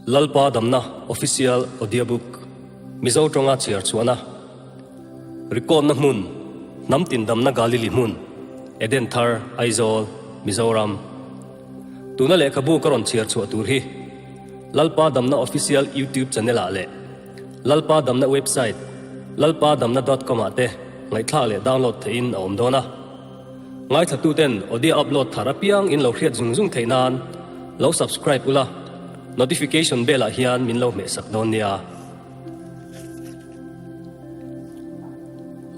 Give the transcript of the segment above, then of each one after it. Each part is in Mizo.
Lalpa Damna Official Audiobook Mizo tawnga chhiar chhuahna Record-na hmun Hnam Tindamna Galili hmun Eden Thar Aizawl Mizoram Tuna lehkhabu ka rawn chhiar chhuah tur hi Lalpa Damna Official YouTube channel ah leh Lalpa Damna website lalpadamna dot com ah te ngaihthlak leh download theihin a awm dawn a. Ngaithlatuten audio upload thar apiang in lo hriat zung zung theih nan lo subscribe ula, notification bell ah hian min lo hmehsak dawn nia.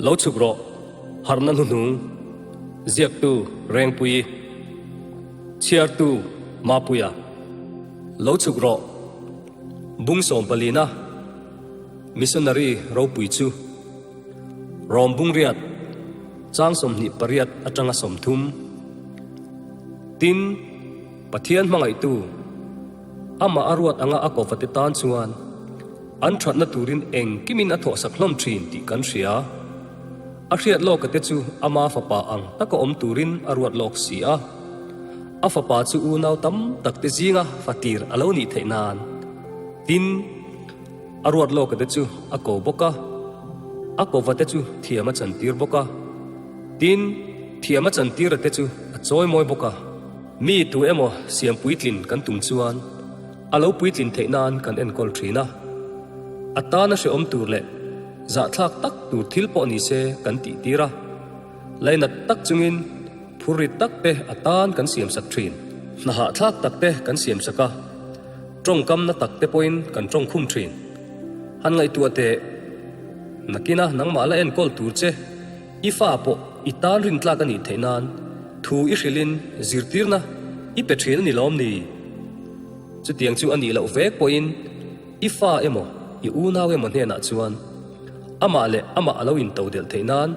Lo chhuk rawh, harhna hnuhnung, ziaktu Rengpuii, chhiartu Mapuia. Lo chhuk rawh, bung sawmpalina, missionary ropui chu. Rawm bungriat, chang 28 atanga 30. Tin, Pathian hmangaihtu, amah a ruat anga a kawvate tan chuan an thatna turin engkimin a thawhsak hlawm thin tih kan hria. A hriat lawka te chu ama fapa ang taka awm turin a ruat lawk si a. A fapa chu unau tam tak te zinga fatir a lo nih theih nan. Tin. A ruat lawka te chu a ko bawk a, a kova te chu thiam a chantir bawk a, tin, thiam a chantira te chu a chawi mawi bawk a. Mi tu emaw siam puitlin kan tum chuan a lo puitlin theih nan kan enkawl thin a, a tana hrehawm tur leh zahthlak tak tur thil pawh ni se kan tih tir a, lainat tak chungin phurrit tak te a tan kan siamsak thin. Hnahahthlak tak te kan siamsak a. Tawngkamna tak te pawhin kan tawng khum thin. Han ngaihtuah teh, nakina nangmah la enkawl tur che, i fa pawh i tan rintlak a nih theih nan thu i hrilhin zirtirna i pe thin a ni lawm ni? Chutiang chu a nih loh vek pawhin i fa emaw i unau emaw hnenah chuan amah leh amah a lo intodelh theih nan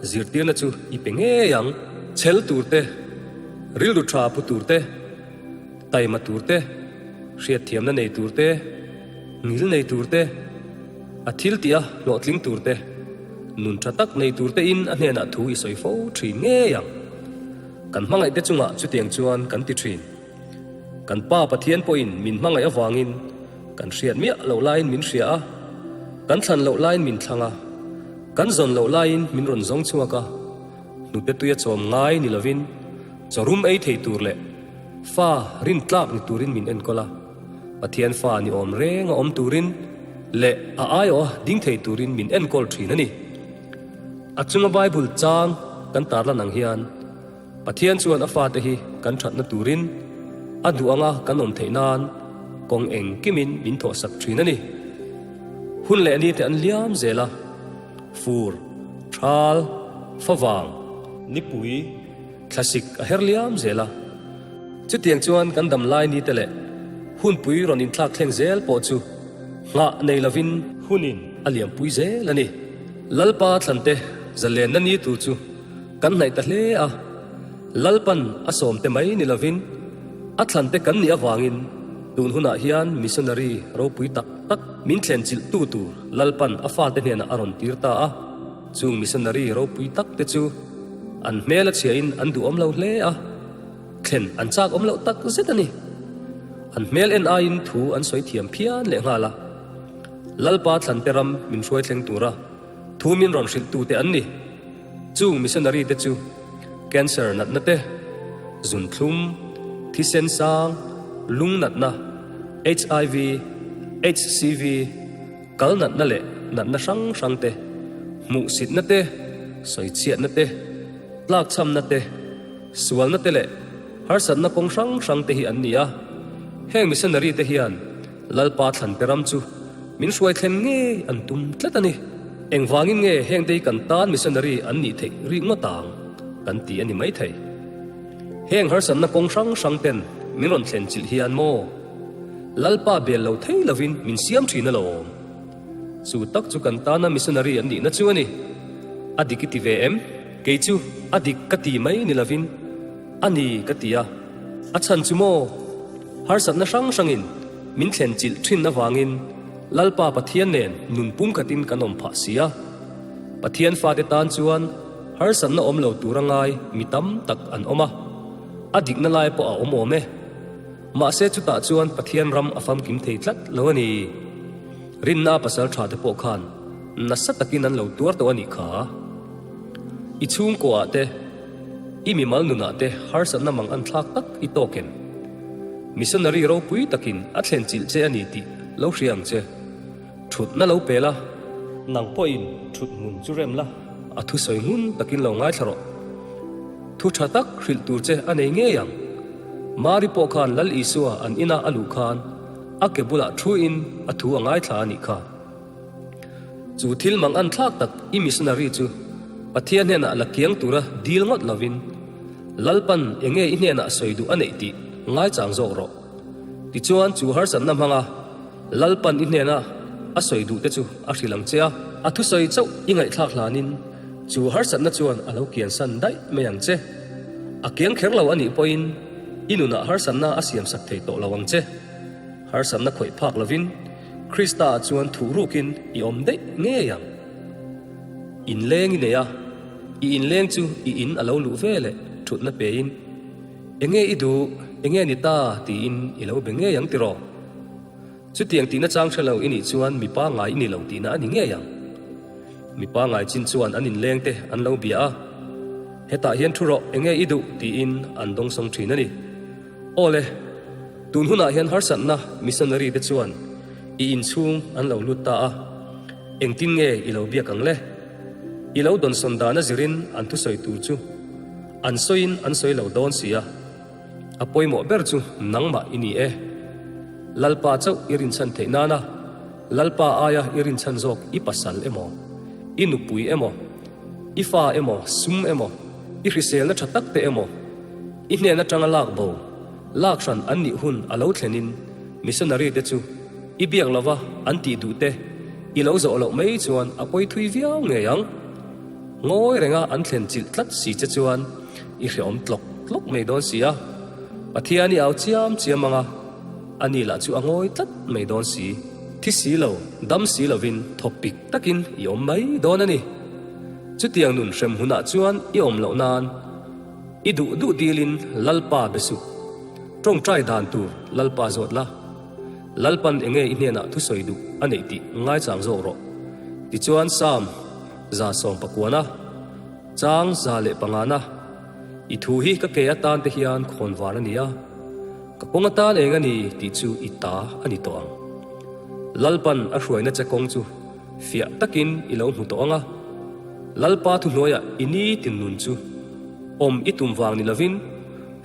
zirtirna chu i pe ngei ang. Chhel tur te, rilru tha pu tur te, Taima tur te, hriatthiamna nei tur te, ngil nei tur te, a thil tih a hlawhtling tur te, nun tha tak nei tur te in a hnenah thu i sawi fo thin ngei ang. Kan hmangaih te chungah chutiang chuan kan ti thin. Kan Pa Pathian pawhin min hmangaih avangin kan hriat miah loh laiin min hria a, kan thlan loh laiin min thlang a, kan zawn loh laiin min rawn zawng chhuak a, hnute tuia chawm ngai ni lovin chawrum ei thei tur leh Fa rin tlak ni turin min enkawl a, Pathian fa ni awm reng a awm turin leh a aiawh a ding thei turin min enkawl thin a ni. A chunga Bible chang kan tarlan ang hian Pathian chuan a fate hi kan thatna turin a duh anga kan awm theih nan kawng engkimin min thawhsak thin a ni. Hun leh nite an liam zel a, fur, thal, favang, nipui, Thlasik a her liam zel a, chutiang chuan kan dam lai ni te leh hunpui rawn inthlak thleng zel pawh chu nghah nei lovin hunin a liampui zel a ni. Lalpa thlante zalenna ni tur chu kan hnaih ta hle a, Lalpan a sawmte mai ni lovin a thlante kan nih avangin tun hunah hian missionary ropui tak tak min thlen chilh tu tur Lalpan a fate hnenah a rawn tir ta a. Chung missionary ropui tak te chu an hmel a chhiahin an duhawm lo hle a, thlen an chak awm loh tak zet a ni. An hmel en aiin thu an sawi thiam phian leh nghal a. Lalpa thlante ram min hruai thleng tura thu min rawn hrilh tute an ni. Chung missionary te chu cancer natna te, zunthlum, thisen sang, lung natna, HIV, HCV, Kal natna leh natna hrang hrang te, hmuhsitna te, sawichhiatna te, tlakchhamna te, sualna te leh harsatna kawng hrang hrang te hi an ni a. Heng missionary te hian Lalpa thlante ram chu min hruai thlen ngei an tum tlat a ni. Engvangin nge hengte hi kan tan missionary an nih theih rih ngawt ang kan ti a ni maithei. Heng harsatna kawng hrang hrang ten min rawn thlen chilh hian maw? Lalpa bel lo thei lovin min siam thin alawm. Chu tak chu kan tana missionary an nihna chu a ni. A dik i ti ve em? Kei chu a dik ka ti mai ni lovin a ni ka ti a. A chhan chu maw? Harsatna hrang hrangin min thlen chilh thin avangin Lalpa Pathian nen nun pumkhatin kan awm phah si a. Pathian fate tan chuan harsatna awm lo tura ngai mi tam tak an awm a. A dikna lai pawh a awm awm e. Mahse chutah chuan Pathian ram a famkim thei tlat lo a ni. Rinna pasal tha te pawh khan nasa takin an lo tuar tawh a nih kha. I chhungkuaah te, i mimal nunah te harsatna mang an thlak tak i tawk em? Missionary ropui takin a thlen chilh che a ni tih lo hria ang che. Thutna lo pe la. Nang pawhin thut hmun chu rem la. A thusawi ngun takin lo ngaithla rawh. Thu tha tak hrilh tur che a nei ngei ang. Mari pawh khan Lal Isua an ina a luh khan a ke bulah thuin a thu a ngaithla a nih kha. Chu thil mang an thlak tak i missionary chu Pathian hnenah la kiang tura dil ngawt lovin Lalpan enge i hnenah sawi duh a neih tih ngaichang zawk rawh. Tichuan chu harsatna hmanga Lalpan i hnena a sawi duh te chu a hrilh ang che a, a thusawi chauh i ngaihthlak hlanin chu harsatna chuan a lo kiansan daih mai ang che. A kiang kher lo a nih pawhin i nunah harsatna a siamsak thei tawh lo ang che. Harsatna khawih phak lovin Krista-ah chuan thuh rukin i awm daih ngei ang. Inleng i nei a, i inleng chu i in a lo luh ve leh thutna pein, Enge i duh, enge ni ta tiin i lo be ngei ang tiraw? Chutiang tihna chang hre lo i nih chuan mi pangngai i ni lo tihna a ni ngei ang. Mi pangngai chin chuan an inleng te an lo bia a, Hetah hian thu rawh, enge i duh tiin an dawngsawng thin a ni. Aw le, tun hunah hian harsatna missionary te chuan i inchhung an lo lut ta a, engtin nge i lo biak ang le? I lo dawnsawn dan a zirin an thusawi tur chu an sawiin an sawi lo dawn si a, a pawimawh ber chu nangmah i ni e. Lalpa chauh i rinchhan theih nana Lalpa aia i rinchhan zawk i pasal emaw, i nupui emaw, i fa emaw, sum emaw, i hriselna tha tak te emaw, i hnen atanga lak bo, lak hran an nih hun a lo thlenin missionary te chu i biak lova an tih duh te i lo zawh loh mai chuan a pawi thui viau ngei ang. Ngawi renga an thlen chilh tlat si che chuan i hreawm tlawk tlawk mai dawn si a, Pathian i au chiam chiam ang a, ani lah chu a ngawi tlat mai dawn si. Thi si lo, dam si lovin thawk pik takin i awm mai dawn a ni. Chutiang nun hrem hunah chuan i awm loh nan i duh duh dilin Lalpa be suh. Tawngtai dan tur Lalpa zawt la. Lalpan enge i hnenah thusawi duh a neih tih ngaichang zawk rawh. Tichuan Psalm 119, Chang 105, I thu hi ka ke atan te hian khawn var a ni a, ka kawng atan eng a ni tih chu i ta a ni tawh ang. Lalpan a hruaina che kawng chu fiah takin i lo hmu tawh ang a, Lalpa thuhnuaiah i nitin nun chu awm i tum vang ni lovin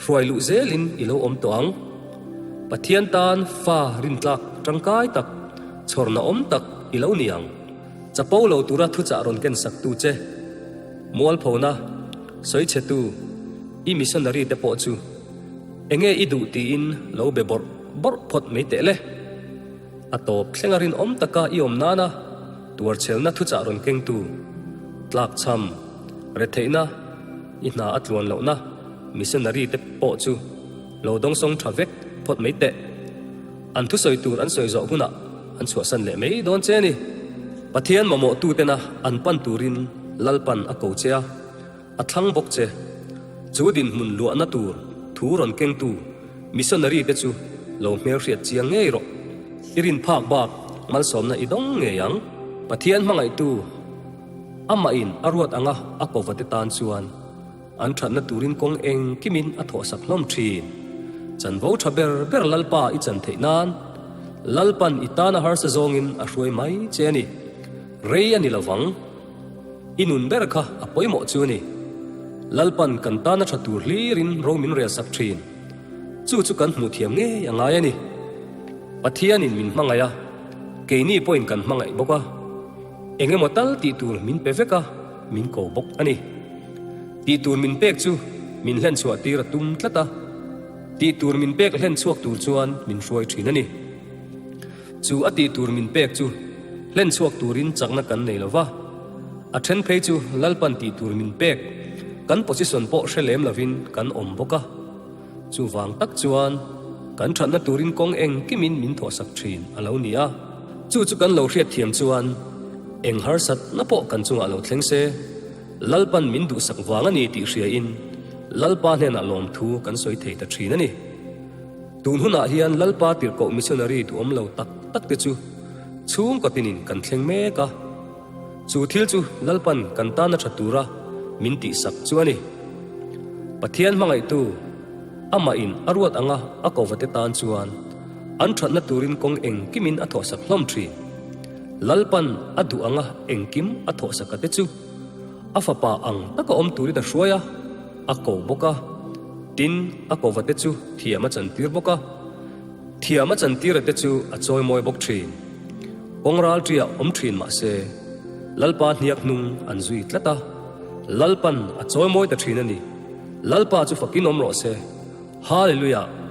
hruai luh zelin i lo awm tawh ang. Pathian tan fa rintlak tangkai tak, chhawrna awm tak i lo ni ang. Chapo lo tura thuchah rawn ken saktu che, mualphona, sawichhetu, i missionary te pawh chu enge i duh tiin lo be bawrh bawrh phawt mai teh le. A tawp thlenga rinawm taka i awm nana tuarchhelna thuchah rawn kengtu, tlakchham, retheihna, i hna a tluan lohna missionary te pawh chu lo dawngsawng tha vek phawt mai teh. An thusawi tur an sawi zawh hunah an chhuahsan leh mai dawn che a ni. Pathian mamawh tutena an pan turin Lalpan a ko che a, a thlang bawk che. Chu dinhmun luahna tur thu rawn kengtu missionary te chu lo hmelhriat chiang ngei rawh. I rin phak bak malsawmna i dawng ngei ang. Pathian hmangaihtu amahin a ruat anga a kova te tan chuan An thatna turin kawng engkimin a thawhsak hlawm thin. Chanvo tha ber ber Lalpa i chan theih nan Lalpan i tana harsa zawngin a hruai mai che a ni. Rei a ni lovang. I nun ber kha a pawimawh chu a ni. Lalpan kan tana tha tur hlirin ro min relsak thin. Chu chu kan hmuh thiam ngei a ngai a ni. Pathianin min hmangaih a, keini pawhin kan hmangaih bawk a. Eng emaw tal tih tur min pe vek a, min ko bawk a ni. Tih tur min pek chu min hlen chhuah tir a tum tlat a, tih tur min pek hlen chhuak tur chuan min hruai thin a ni. Chu a tih tur min pek chu hlen chhuak turin chakna kan nei lo va, a then phei chu Lalpan tih tur min pek kan position pawh hre lem lovin kan awm bawk a. Chuvang tak chuan kan thatna turin kawng engkimin min thawhsak thin a lo ni a, chu chu kan lo hriatthiam chuan eng harsatna pawh kan chungah lo thleng se, Lalpan min duhsak vang a ni tih hriain Lalpa hnenah lawmthu kan sawi thei ta thin a ni. Tun hunah hian Lalpa tirhkoh missionary duhawm lo tak tak te chu chhungkaw tinin kan thleng mek a. Chu thil chu Lalpan kan tana tha tura min tihsak chu a ni. Pathian hmangaihtu amah in a ruat anga a kova te tan chuan an thatna turin kawng engkimin a thawhsak hlawm thin. Lalpan a duh anga engkim a thawhsaka te chu a fapa ang taka awm turin a hruai a, a ko bawk a. Tin, a kova te chu thiam a chantir bawk a. Thiam a chantira te chu a chawimawi bawk thin. Kawng ralṭiah awm ṭhin mah se, Lalpa hniak hnung an zui tlat a, Lalpan a chawimawi ta ṭhin a ni. Lalpa chu fakin awm rawh se. Hallelujah!